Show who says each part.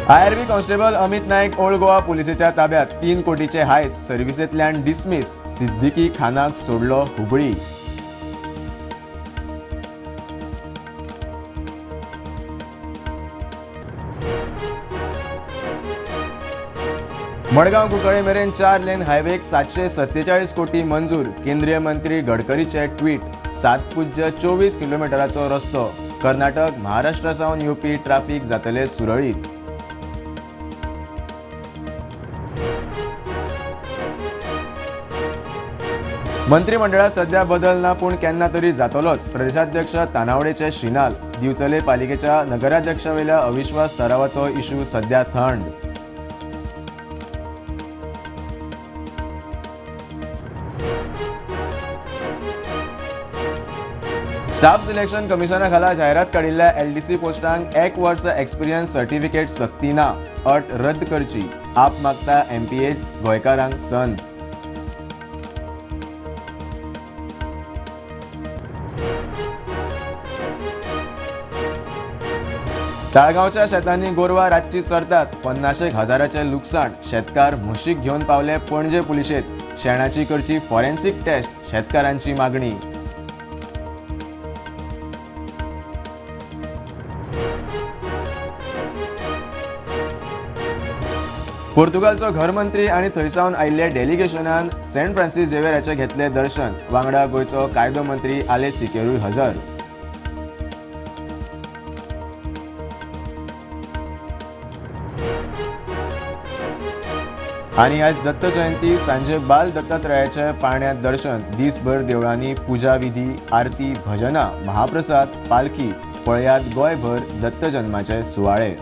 Speaker 1: IRB constable Amit Naik old Goa पुलिसेच्या ताब्यात. 3 कोटीचे हायस, सर्व्हिसेंतल्यान dismiss. Siddiqui खानाक सोडलो हुबळी. मडगांव कुंकळे मेरेन 4 लेन हायवेक 747 कोटी मंजूर. केंद्रीय मंत्री गडकरीचे ट्वीट. सातपूज्य 24 किलोमिटराचो रस्तो. कर्नाटक महाराष्ट्रा सावन येवपी ट्राफिक जातले सुरळीत. मंत्रिमंडळात सध्या बदल ना, पूण केन्ना तरी जातलोच. प्रदेशाध्यक्ष तानावडेचे शिनाल. दिवचले पालिकेच्या नगराध्यक्षावेल्या अविश्वास थारावाचो इशू सध्या थंड. स्टाफ सिलेक्शन कमिशना खाला जायरात काडिल्ल्या एलडीसी पोस्टांक 1 वर्स एक्सपिरियन्स सर्टिफिकेट सक्ती ना. अट रद्द करची. आप मागता एमपीए गोंयकारांक संद. ताळगांवच्या शेतांनी गोरवां रातची चरतात. 50 हजाराचें लुकसाण. शेतकार म्हशीक घेवन पावले पणजे पुलिशेंत. शेणाची करची फॉरेन्सिक टेस्ट, शेतकारांची मागणी. पोर्तुगालचो घरमंत्री आनी थंयसावन आयिल्ल्या डेलिगेशनान सेंट फ्रांसीस झेवियराचें घेतलें दर्शन. वांगडा गोंयचो कायदो मंत्री आले सिकेरूय हजर. आनी आज दत्त जयंती. सांजे बाल दत्तात्रयाच्या पाळण्यांत दर्शन. दीसभर देवळांनी पुजा विधी, आरती, भजनां, महाप्रसाद, पालखी. पळयात गोंयभर दत्त जन्माचे सुवाळे.